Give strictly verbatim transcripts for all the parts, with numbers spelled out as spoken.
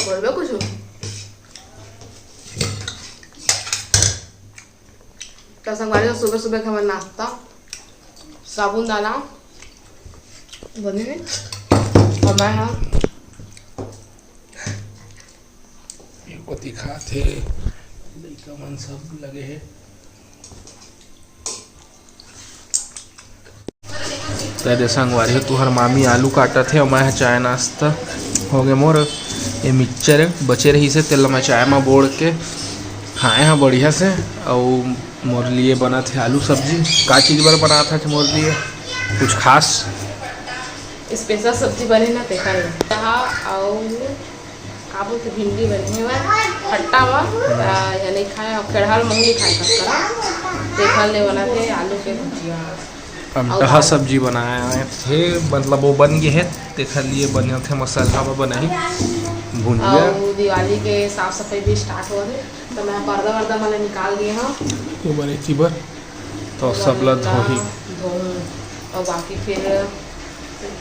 बोलबे कुछ। त संगवारी हो, सुबह सुबह के हमर नाश्ता, साबूदाना बने हे। और मैं ह ये कोती खात हे, लइका मन सब लगे हे। त दे संगवारी हो, तुहर मामी आलू काटत हे, मैं ह चाय नाश्ता हो गे मोर। ये मिक्सचर बचे रहिस हे, तेला मैं चाय म बोड़ के खाए ह बढ़िया से। अउ मोर लिए बनत हे आलू सब्जी। का चीज बर बनात हे मोर लिए? कुछ खास? स्पेशल सब्जी बने ना, तेकर ले। हाँ, अउ का बोलथे, भिंडी बने हे, खट्टा म, आ, या नहीं खाए, अउ केड़हा ल महू नहीं खाए सकता। तेकर ले बनत हे आलू के भुजिया। अमटहा अउ दाल। सब्जी बनाए हे, मतलब वो बन गे हे, तेकर लिए बनत हे मसाला म बनाही भुजिया। अउ दिवाली के साफ सफाई भी स्टार्ट हो रहे, तो मैं पर्दा वर्दा मन ल निकाल दिए हूँ। वो बने चिबर। तो सब ल धोही। धोहूँ। अउ बाकी फिर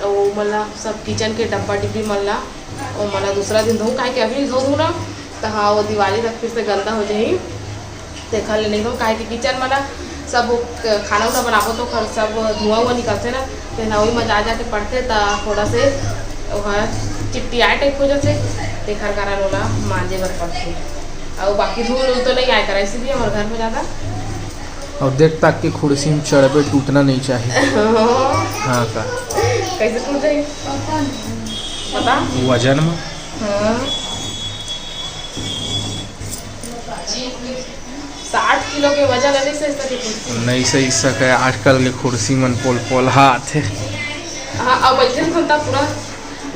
ओ मन ला सब किचन के डब्बा डिब्बी मन ला, ओ मन ला दूसरा दिन धोहूँ, काहे कि अभी धो दूँ ना, त हाँ, वो दिवाली तक फिर से गंदा हो जाही। तेखर ले नहीं धोहूँ, काहे कि किचन में ना सब वो क-, खाना उना बनाबो तो ओखर सब धुआं उआं निकलथे ना, तेन ओही में जा जाके पड़थे, त थोड़ा से ओहा चिपटियाए टाइप हो जाथे, तेखर कारण ओला मांजे बर पड़थे। अउ बाकी धूल उल तो नहीं आए करा, इसीलिए हमारे घर में ज़्यादा। और देख ताक के खुर्सी में चढ़बे, टूटना नहीं चाहिए। हाँ का? कैसे टूट जाए? पता? वजन में। हाँ। साठ किलो के वजन है, नहीं सही सके कुर्सी। नहीं सही सके, आजकल के खुर्सी मन पोल पोल हाथ है। हाँ, अब बैठे तो पूरा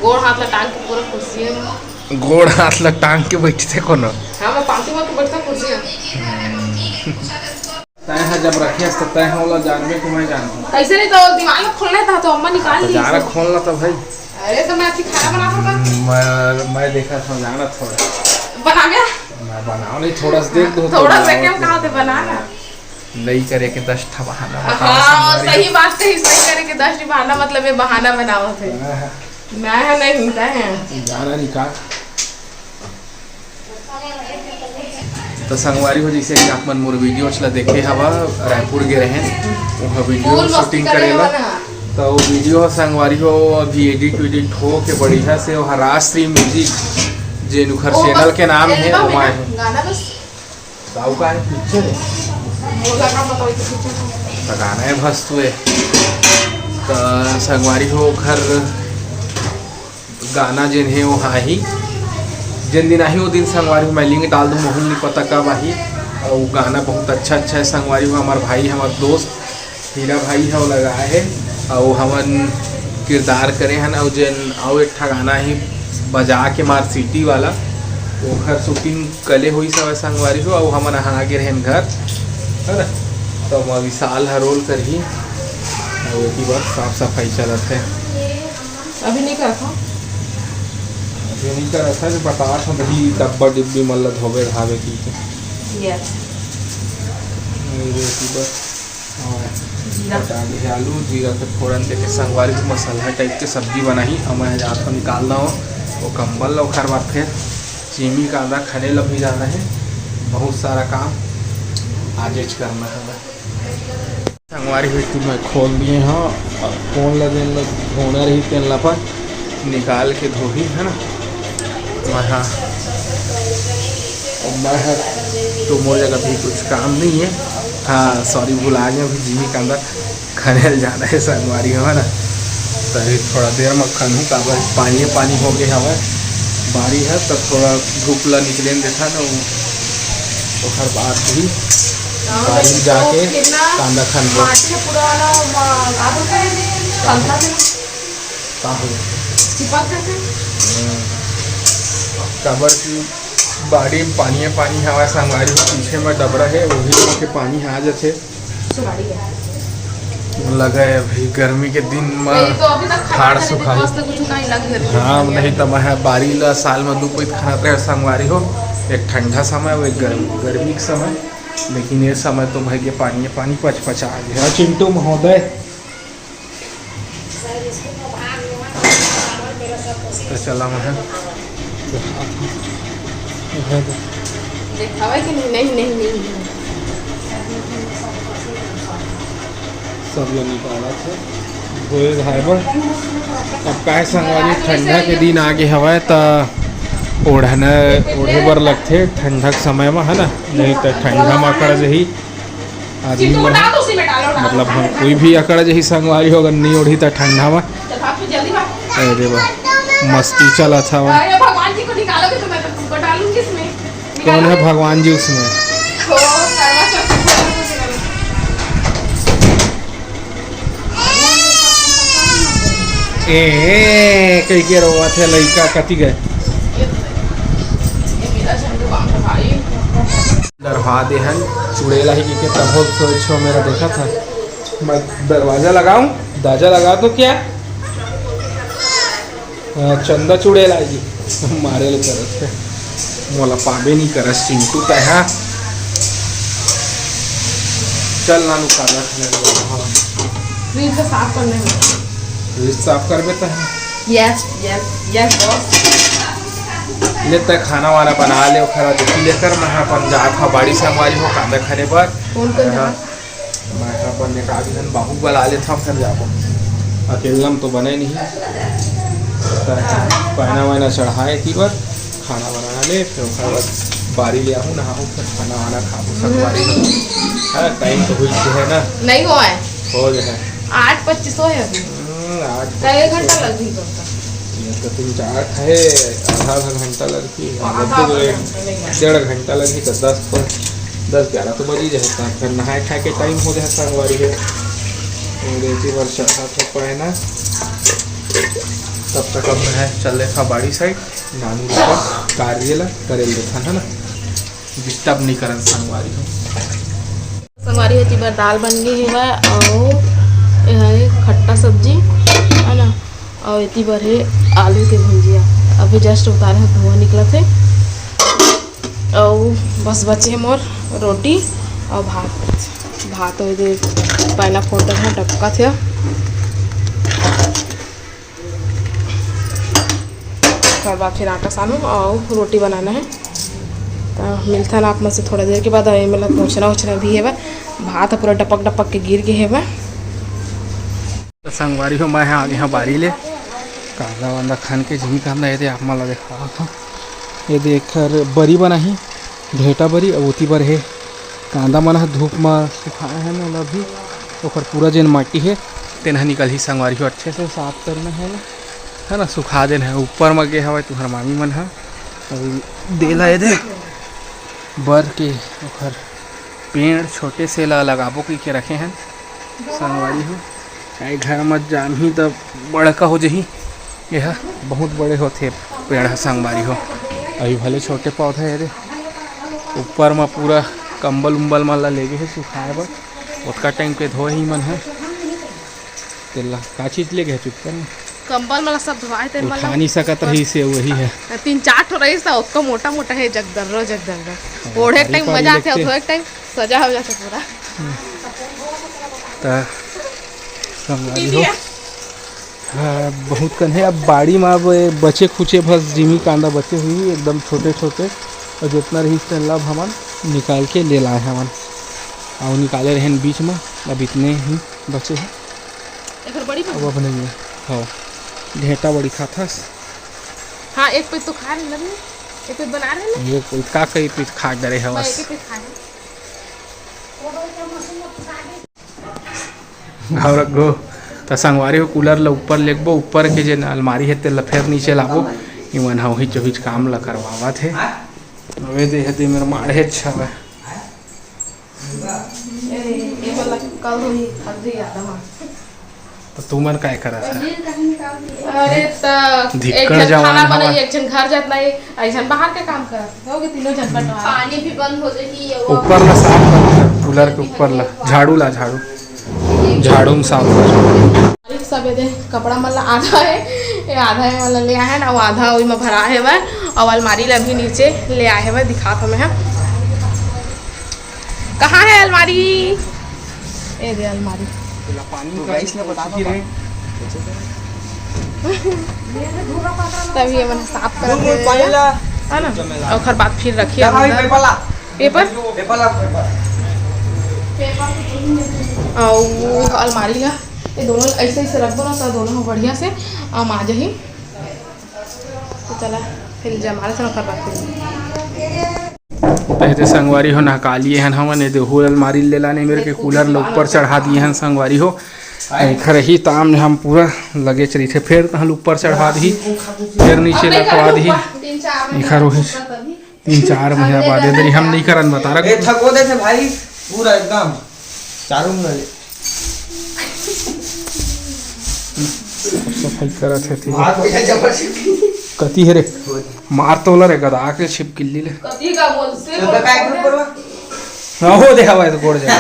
गोड़ हाथ ला टांग के पूरा कुर्सी में। गोड़ हाथ ला टांग के बैठथे कोनो। हाँ, मैं पालतू मार के बैठता कुर्सी में। तैं ह जब रखे हस, त तैं ह ओला जानबे कि मैं जानहूँ? कैसे नहीं तो दिमाग में खोलना था, तो अम्मा निकाल तो ली जाना इसे। खोलना तो भाई। अरे, तो मैं अच्छी खाना बना सकता। मैं, मैं देखा था, जाना थोड़ा। बना गया? मैं बनाओ नहीं, थोड़ा सा देख दो, थोड़ा सा बनाओ क्या तो। कहा थे, बना ना। नहीं करे के दस ठा बहाना बताओ हाँ, संगवारी। सही बात कही, सही करे के दस ठा बहाना, मतलब ये बहाना बनाओ थे। हाँ। मैं है नहीं, तैं है। जाना नहीं का। तो संगवारी हो, जैसे कि आप मन मोर वीडियोज ला देखे हवा, रायपुर गे रहेन, वहाँ वीडियो फुल मस्ती शूटिंग करे करेला। हवा ना। तो वो वीडियो ह संगवारी हो, अभी एडिट वेडिट हो के बढ़िया से वहाँ राजश्री म्यूजिक, जे उखर ओ, चैनल बस के नाम है, एल्बम ओमा है ना, है। गाना बस। ताऊ का है, पिक्चर है। वो गाना बताओ, एक पिक्चर है। तो गाना है भस्तुए। तो संगवारी हो, घर गाना जेन हे वो हा ही, जेन दिन आही वो दिन संगवारी हो मैं लिंक डाल दूँ, महूँ नहीं पता कब आही। और गाना बहुत अच्छा अच्छा है संगवारी हो, हमार भाई, हमार दोस्त हीरा भाई ह वो लगाए हे, और हमन किरदार करे हन, और जेन अउ एक ठा गाना ही बजा के मार सिटी वाला, ओखर शूटिंग कले होइस हवय संगवारी हो, अउ हमन ह आगे रहेन घर, है ना? तो हम विशाल ह रोल करही, अउ एती बस साफ सफाई चलत हे। अभी नहीं करत हव? अभी नहीं करत हव, जो बतात हव, वही डब्बा डिब्बी मन ल धोबे धाबे की के। Yes। नहीं, रोटी बस। हाँ। जीरा। बता दे, आलू, जीरा के फोरन देके संगवारी को मसाला टाइप के सब्जी बनाही। अब मैं जात हूँ निकाल रहा हूँ वो कंबल ला, ओखर बाद फिर चीनी कांदा खने ला भी जाना है, बहुत सारा काम आजेच करना है। संगवारी हो, एती मैं खोल दिए हव, अब कोन ला जेन ला धोना रही तेन ला अपन निकाल के धोही, है ना। मैं हा, मैं हा, तो मोर जगह भी कुछ काम नहीं है। हाँ, सॉरी, भुला गया, अभी जिमी कांदा खने ल जाना है संगवारी हो, है ना। तभी थोड़ा देर में खनहूँ, काबर पानी पानी हो गया हवय, बारी है, तब थोड़ा धूप ला निकले देथा ना, वो ओखर बाद भी बारी जाके कांदा खनबो। माटी के पूरा वाला, म-, का बोलते हैं? खंता से का हो? चिपक जाते हैं। हम्म। काबर की बाड़ी में पानी पानी हवा संगवारी हो, पीछे में डबरा है, वही में के पानी आ जाते। सुपारी है। लगा है अभी गर्मी के दिन में यही तो अभी तक खा हाड़ रहे थे, सुखाई। मस्त कुछ नहीं लग रही है। हाँ, नहीं तो मैं बारी ला साल में दू कोई खाना रहे संगवारी हो, एक ठंडा समय, वो एक गर्म-, गर्मी के समय। लेकिन ये समय तो भाई के पानी, पानी पचपचा गया। चिंटू महोदय, तो चला मैं देखावे कि नहीं? नहीं, नहीं, नहीं, नहीं। सब ला निकालत हे, धोए धाए बर। अब काहे संगवारी, ठंडा के दिन आगे हवय, त ओढ़ना, ओढ़े बर लगथे ठंडा के समय म, है ना? नहीं त ठंडा म अकड़ जही आदमी मन ह। मतलब हम कोई भी अकड़ जही संगवारी हो, अगर नहीं ओढ़ी त ठंडा म। अरे वाह, मस्ती चलत हवय। कौन है भगवान जी उसमें? ए, ए, कहिके रोवत हे लइका, कति गए? डरवा दे हन, चुड़ैल आही कहिके, तभो सोच हो मेरा देखा था। मैं दरवाजा लगाऊं, दरवाजा लगा तो क्या? हाँ, चंदा चुड़ैल आही, मारे ले करत हे। मोला पाबे नहीं करस चिंटू तैं हा। चल नानू, काला खाने वाला। फ्रिज का साफ करने में। फ्रिज साफ करबे तैं हा। Yes, yes, yes boss. ले तैं खाना वाना बना ले, ओखरा देखी लेकर मैं अपन जात हा बाड़ी संगवारी हो कांदा खाने बर। कौन कौन हाँ। जाना? मैं अपन एक आध झन बाहू बला लेथव, फिर जाबो। अकेला म तो बने नहीं। त पैना वैना चढ़ाए ती बर खाना बनाना ले, फिर ओकर बाद बारी ले आहूँ, नहाहूँ, फिर खाना वाना खाबो संगवारी हो। हाँ, टाइम तो हुई है ना? नहीं हुआ है। हो जाए। आठ पच्चीस हो है अभी। हम्म, आठ तो एक घंटा लग गई तो। ये तो तीन चार है, आधा आधा घंटा लग गई। आधा आधा घंटा नहीं लगा। डेढ़ घंटा लग गई तो दस तो, दस ग्यारह तो बजी जाए। फिर नहाए खाए के टाइम हो जाए संगवारी है। अंग्रेजी वर्षा था तो पाए ना। तब तक अब मैं चल रहा था बाड़ी साइड, नानू लोग का कार्य ला करे लेथन, है ना? डिस्टर्ब नहीं करन संगवारी हो। संगवारी हो, एती बर दाल बन गे हेवय, अउ एहा एक खट्टा सब्जी, है ना, अउ एती बर हे आलू के भुंजिया। अभी just उतारे हे, धुआं निकलत हे, अउ बस बचे हे मोर रोटी अउ भात। भात ओदे पैना फोड़ डरे हे, डबकत हे। ओकर बाद फिर आटा सानहूँ अउ रोटी बनाना है। त मिलथन आप मन से थोड़ा देर के बाद। अउ एमे ला पोंछना ओछना भी हेवय, भात ह पूरा डपक डपक के गिर गे हेवय। त संगवारी हो, मैं ह आगे हंव बारी ले, कांदा वांदा खन के जिमी कांदा, ये दे आप मन ला देखावत हंव। ये दे एखर बरी बनाही, भेंटा बरी, अउ ओती बर हे कांदा मन ह धूप म सुखाए हे ना, ओला भी ओखर पूरा जेन माटी हे तेन ह निकलही संगवारी हो। अच्छे से साफ करना है ना, है ना, सुखा देना है। ऊपर म गे हवय तुहर मामी मन ह, अउ देला ए दे बर के ओखर पेड़ छोटे से ला लगाबो कहिके रखे हन संगवारी हो। चाहे घर म जामही त बड़का हो जही। एहा बहुत बड़े होथे पेड़ ह संगवारी हो। अभी भले छोटे पौधा हे रे, ऊपर म पूरा कंबल उम्बल मन ला लेगे हे सुखाए बर। ओतका टाइम के धोए ही मन ह। तेला का चीज लेगे हे ऊपर म? कंबल मन ला सब धोआए, तेन मन ला उठा नहीं सकत रहिस हे, वही हे। तीन चार ठो रहिस त ओतका मोटा मोटा हे, जगदर्रा जगदर्रा। हाँ, ओढ़े भारी टाइम भारी मजा आथे, लगथे। धोए टाइम सजा हो जाथे पूरा। त संगवारी हो, हाँ, बहुत कन हे। अब बाड़ी म अब बचे खुचे बस जिमी कांदा बचे हुई, एकदम छोटे छोटे, अउ जेतना रहिस तेन ला अब हमन निकाल के ले लाए हवन, अउ निकाले रहेन बीच म, अब इतने ही बचे हे। एकर बड़ी अब, बनी? अब नहीं है। हाँ, ढेंटा बड़ी खाथस। हाँ, एक पीस तो खा रहे ना, एक पीस बना रहे ना। ये कोई का कई पीस खा डरे मैं हवस। एक ही पीस खा रही। घाव रख गो। त संगवारी हो, कूलर ल ऊपर लेगबो, ऊपर के जेन अलमारी हे तेला फेर नीचे लाबो। इमन ह उहिच उहिच काम ल करवावत हे। अबे दे, दे मेर माढ़े अच्छा बा। ए, ए वाला कल होई, हल्दी याद आ। त तुमन काय करत हे? अरे, त धिक्कड़ एक झन जवान खाना बनाई, हवा। एक झन घर जात नहीं, एक झन बाहर के काम करत। हो गए तीनों झन बंटवारा। पानी भी बंद हो जाही, ये वो ऊपर ला साफ कर, कूलर के ऊपर ला, झाड़ू ला, झाड़ू, झाड़ू में साफ कर। सब ये दे कपड़ा मन ला आधा है, ये आधा है वाला ले आए हैं ना, वो आधा वही में भरा है वह, और अलमारी ला भी नीचे ले आए हैं वह, दिखात हूँ मैं, हाँ। कहाँ है अलमारी? ए दे अलमारी। तो गाइस ने बता चुकी रहे। तभी ये मन साफ करत हे, है ना? ओखर बाद फिर रखिए अंदर। पेपर? पेपर ला, पेपर। अउ वो अलमारी ला, ये दोनों ऐसे, ऐसे रख दो ना, तो दोनों ह बढ़िया से, अम, आ जाही। तो चला, फिर जमा लेथन, ओकर बाद फिर। तहते संगवारी हो, नहका लिए हन हमन, ये देहू अलमारी ले लाने मेरे के कूलर ल ऊपर चढ़ा दिए हन संगवारी हो। एखर ही ताम ले हम पूरा लगेच रहिथे, फेर तहन ऊपर चढ़ा दिही, फेर नीचे लटवा दिही। एखर ओही तीन चार महीना बाद ये दरी हम नहीं करन बता रख। ए, थको देथे भाई, पूरा एकदम चारों मुड़ा ले। सफाई करत हे, ठीक है। मार कोई जबरदस्ती। कती हे रे? मार तो ला रे, गदा के छिपकिल्ली ले। कती का बोल से तो बोल का एक से। ऊपर वा? हाँ, हो दे हवा है तो गोड़ जा।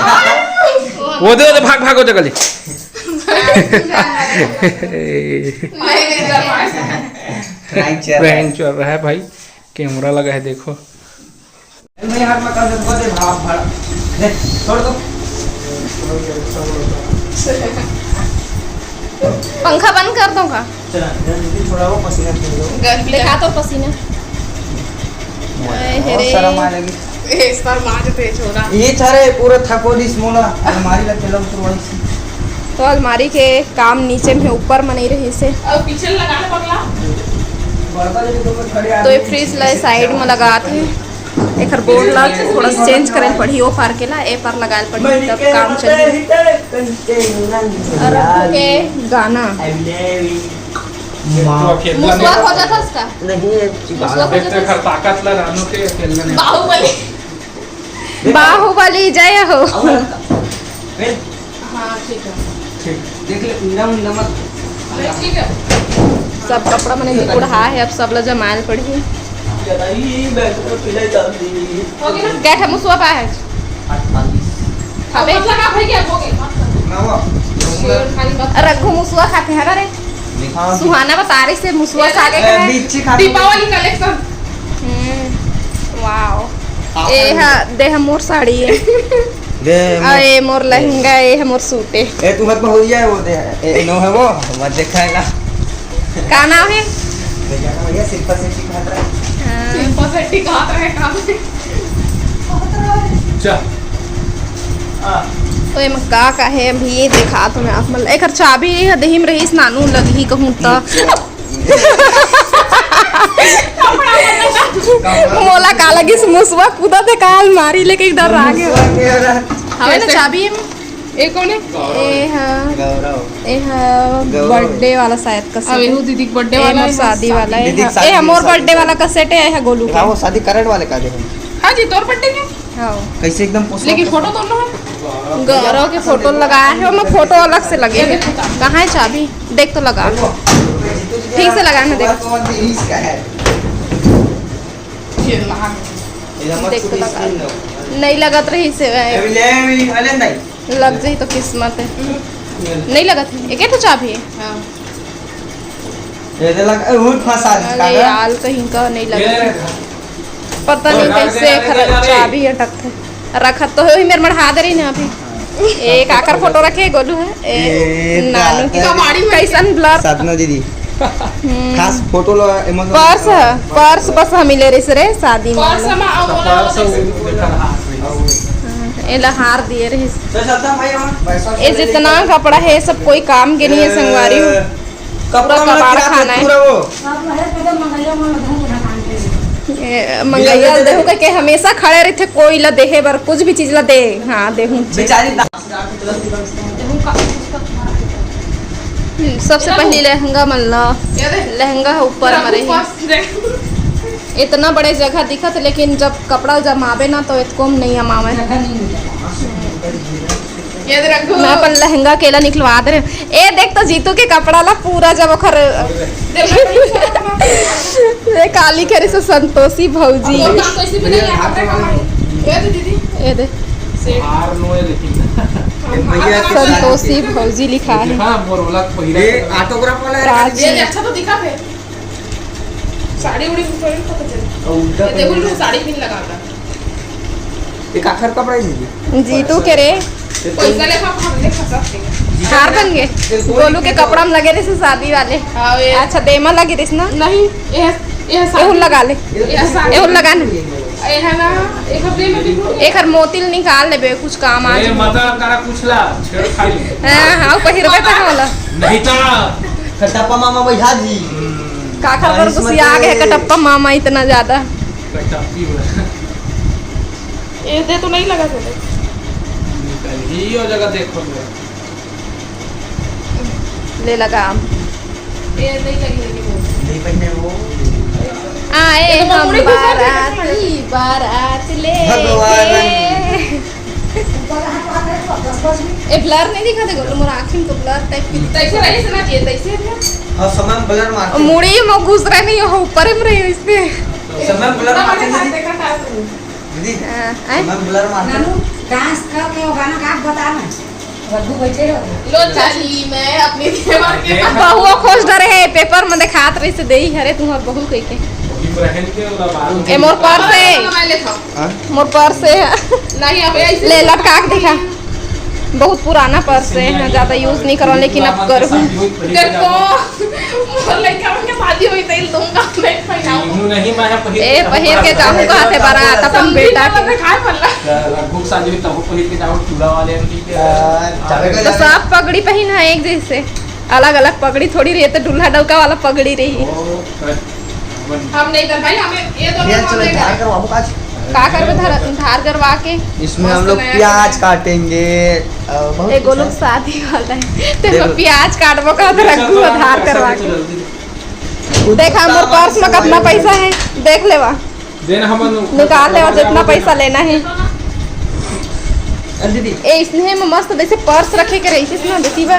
वो दे, वो दे, भाग, भाग, वो जगह ले। नहीं, नहीं, नहीं। Prank चल रहा है। Prank चल रहा है भाई, कैमरा लगा है, देखो। नहीं, हाथ में कर दे, दे, भाग, भाग। दे, छोड़ दो। पंखा बंद कर दो का? चला, जल्दी थोड़ा वो पसीना निकल लो। गर्मी दिखा तो पसीना। हाय, बहुत रे। शर्म आ लगी। ए, शर्म आ जते छोरा। ये थारे पूरा थको दिस मोला, अलमारी लग के लग तो वही। तो अलमारी के काम नीचे में ऊपर में नहीं रही से। अब पीछे लगा ले पगला। तो ये फ्रिज ला साइड में लगात हे। एकर बोर्ड ला थोड़ा सा चेंज करे पड़ही, ओ पार के ला ए पार लगाए पड़ही, तब काम चली। और रघु के गाना। मुसवा हो जाता उसका। नहीं है। मुसवा हो जाता। ताकत ला रानू के अकेला नहीं। बाहुबली। बाहुबली जय हो। हाँ, ठीक है। ठीक। देख ले, उंडा उंडा मत। अरे, ठीक है। सब कपड़ा मने भी कुड़हा है, अब सब ला जमायल पड़ही। ये बैग तो पिलाई डाल दी। हो गया ना? कै ठा मुसवा पाए है? अड़तालीस। अबे। मतलब आप भाई क्या हो गए? नवा। शेर खाली बस। रघु मुसवा खाते हैं ना रे? हाँ। सुहाना बता रही से मुसवा सागे ए, खाए। बिच्छी खाते हैं। दीपावली कलेक्शन। हम्म, वाओ। आप ए हा, दे हा मोर साड़ी है। दे आ, मोर ए मोर लहंगा, ए हा मोर सूट है। ए, तू मत बहुरिया है, वो दे। ए, ए, नो है वो, मत दिखाएगा। का नाम है? भैया का भैया, शिल्पा शेट्टी कहा था। हाँ। शिल्पा शेट्टी कहा था, काम से। जा। हाँ। तो एमा का का है, अभी ये देखा तो मैं आप मन ला। एकर चाबी ये देही में रहीस, नानू लगही कहूँ त। मोला का लगिस, मुसवा कूदा दे का अलमारी लेके इधर आ गया। हवे ना चाबी एमे? ए कौन है? ए हा, गौरव। ए हा गौरव। Birthday वाला शायद का अब set है। एहू दीदी के birthday ए वाला मोर है। शादी वाला है। दीदी के ए हा, शादी, ए हा मोर शादी birthday वाला। वाला का set है, ए हा गोलू के। हाँ, वो शादी करंट वाले का दे। हाँ जी, तोर birthday के? हाँ। कैसे एकदम पोसवा लेकिन पोसवा। Photo तो लो। गौरव के photo लगाया है, ओमे photo अलग से लगे है। कहाँ है चाबी? देख तो लगा। ठीक से लगा ना, देख। ये लगा। देख तो लगा। नहीं लगत रही से। अभी ले, अभी ले नहीं। लग जाई तो किस्मत है। नहीं लगत है। एक तो चाबी है। हाँ। ये तो लग, ए, उठ फंसा दे, अरे काका। यार, कहीं का नहीं लगत है। पता नहीं कैसे खर-, चाबी अटकथे। रखत तो होही, मेर मढ़ा दे रही ना अभी। एक आकर photo रखे, गोलू है। ए, ए, नानू की दादा। कमाड़ी में। कैसन blur। साधना दीदी। हम्म। खास photo लो, एमन purse है, purse बस हम ही ले रही से रे, शादी में। Purse हम आओ, बोला purse वापस। वो देखा हाथ में। हाँ, एला हार दिए रही। तो साधना भाई, हम पैसा ए, जितना कपड़ा है, सब कोई काम के नहीं है, संगवारी हो। कपड़ा पूरा कबाड़ खाना है। पूरा वो। ए, मंगैया देहू कह के हमेशा खड़े रहिथे, कोई ला देहे बर, कुछ भी चीज ला दे। हाँ, देहू। बेचारी दा- सबसे पहली लहंगा मन ला, लहंगा ह ऊपर म रही। इतना बड़े जगह दिखत, लेकिन जब कपड़ा जमाबे ना, तो एतको म नहीं अमावे। ये दे रखो। मैं अपन लहंगा केला निकलवा दे रहे। ए, देख तो जीतू के कपड़ा ला पूरा जब ओखर। ए, काली करे से संतोषी भौजी। ये दे दीदी। ये दे। संतोषी भौजी लिखा है। हाँ, मोर वाला पहिरा। ये autograph वाला है। प्राची। ये अच्छा तो दिखा फिर। साड़ी उड़ी में पहन पता चले। और उल्टा ये देखो, पहन लोग साड़ी पहन लगाता। एक आखर कपड़ा ही लीजिए। जीतू के रे। पैसा लेखा हम देख सकते हैं। चार बन गए। गोलू के कपड़ा में लगे रहिस शादी वाले। हाँ, ये अच्छा, देमा लगे रहिस ना। नहीं, ये, ये साड़ी एहू लगा ले। ये साड़ी एहू लगा ना। ये है ना, एक हफ्ते में बिल्कुल। एक हर मोतिल निकाल लेबे, कुछ काम आ ए, जाए। मदर करा कुछ ला, छेड़खानी। हाँ, हाँ, पहिरबे त होला। नहीं ता। कटप्पा मामा बैठा जी। काखर बर गुस्सिया आ गए कटप्पा मामा इतना ज्यादा। कटप्पी बोला। ये दे तो नहीं लगा सके। ये जगह देखो। ले लगा। ये नहीं लगी, लगी वो। नहीं पहने वो। आए ये तो हम मुड़ी घुसा दे, बाराती, बारात ले भगवान। ए, blur नहीं दिखा दे, मोर आँखी में तो blur type की। तैसे रहे से ना चाहिए, तैसे है। हाँ, समय में blur मारते। मुड़ी में घुस रहे नहीं हो, ऊपर में रहे इसमें। समय में blur मारते दीदी। देखा था। दीदी, हाँ, आए? समय में blur मारते। नानू, dance करके वो गाना गा के बता ना। रघु बैठे रहो। लो चाली, मैं अपने देवर के अब बहुओ खोज डरे है, paper में दिखात रही से देई हरे तुम्हार बहू कह के। वही बहन के ओला बात। ए मोर purse है। मैं लेता हूँ। हाँ? मोर purse है। नहीं, अब ऐसे ले लटका के दिखा। बहुत पुराना purse है, मैं ज्यादा use नहीं करो, लेकिन अब करूँ। देखो, मोर लड़का मन के शादी हुई तो इन दूंगा, मैं पहनाऊँ। नहीं, मैं यहाँ पहिर ए, के पहिर के जाऊँ। जाऊँ कहा थे बारात अपन बेटा के। खाए पल्ला। रघु के शादी हुई तब पहिर के जाऊँ, चूड़ा वाले। तो सब पगड़ी पहन है एक जैसे, अलग अलग पगड़ी थोड़ी रही, तो दूल्हा डौका वाला पगड़ी रही। ओ, हम नहीं कर भाई, हमें ये दोनों भैया, चलो, हम नहीं धार कर। करवाबो आज। का करबे? धार, धार करवा के इसमें हम लोग प्याज काटेंगे। अ, बहुत ए, कुछ गोलू है। शादी वाला है। तेरे को देखो। प्याज काटबो का तो रखू धार करवा के। देखा मोर purse में कितना पैसा है, देख लेवा। देना हमन निकाल लेवा, जितना पैसा लेना है। अरे दीदी। ए, इसने में मस्त जैसे purse रखे के रही, इसमें देखी बा।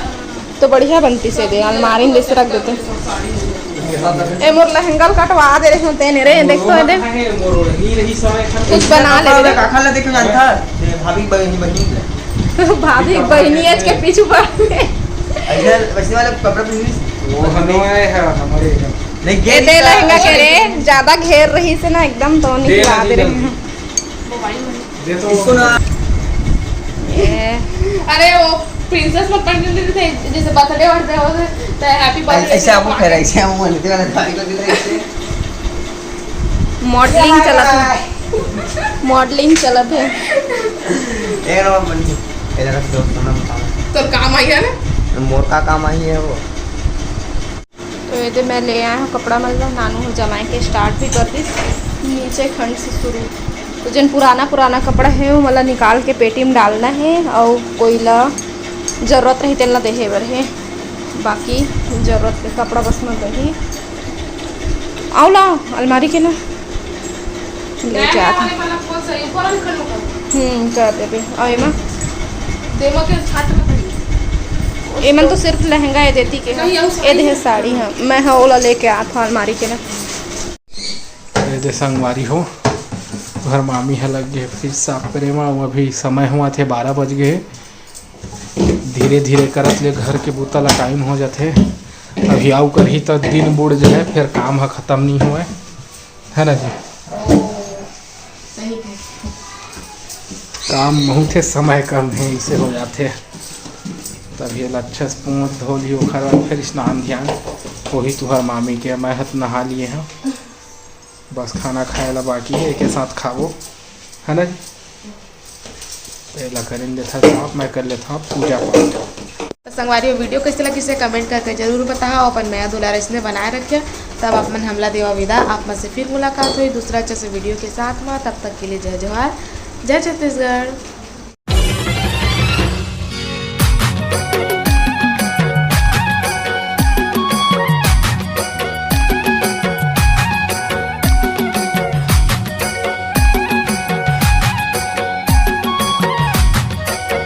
तो बढ़िया बनती से दे, अलमारी में जैसे रख देते। ए, मोर लहंगा ल कटवा दे रहे होते ने रे, देख तो दे। कुछ बना ले रे। काखा ला देखो जानता, ये भाभी बहनी, बहनी ले। भाभी बहनी आज के पीछू पड़ गए। ऐसे वैसे वाला कपड़ा पहनी। वो हमारे है, हमारे है। नहीं, ये दे लहंगा के रे, ज्यादा घेर रही से ना एकदम तो निकला दे रहे हैं। दे तो इसको ना। ये। अरे वो princess लोग पहन लेते थे, जैसे birthday वर्थडे हो तो happy birthday ऐसे आपको कह रहा है, ऐसे हम बोलते वाला था, ऐसे। Modeling चलत है। Modeling चलत है। ए रो बन के। इधर रख दो, सुनो बताओ। तोर काम आई है ना? मोर का काम आई है वो? तो ये दे मैं ले आया हूँ कपड़ा मलवा, नानू हो जमाए के start भी कर दिस नीचे खंड से शुरू। तो जेन पुराना पुराना कपड़ा है वो मला निकाल के पेटी में डालना है और कोई ला जरूरत रही तेन ला देहे बर है, बाकी जरूरत के कपड़ा बस में रही। आओ ला अलमारी के ना। लेके आत हूँ। हम्म, कर देबे। अउ एमा? एमन तो सिर्फ लहंगा ए देती के। ए देहे साड़ी, हाँ। मैं हाँ ओला लेके आत हूँ अलमारी के ना। ए दे संगवारी हो, घर मामी ह लग गए fridge साफ करे मा। अउ अभी समय हुआ थे बारह बज गए। धीरे धीरे करत ले घर के बूता ला time हो जाथे। अभी आऊ करही त दिन बुड़ जाए, फिर काम ह खत्म नहीं होए, है ना जी? सही कहे। काम बहुत है, समय कम है, इसे हो जाथे। तब ये ला अच्छा से पोंछ धो ली, ओखर बाद फिर स्नान ध्यान वही तुहर मामी के। मैं हत नहा लिए हैं, बस खाना खाए ला बाकी है, एक साथ खाबो, है ना जी? एला करें देथा साफ, मैं कर लेता हूँ पूजा पाठ। तो संगवारी हो, video कैसे लगी से comment करके जरूर बताओ। अपन मया दुलार इसने बनाए रखे, तब आप मन हमला देवा विदा। आप मन से फिर मुलाकात हुई दूसरा अच्छा से video के साथ में। तब तक के लिए जय जोहार, जय छत्तीसगढ़।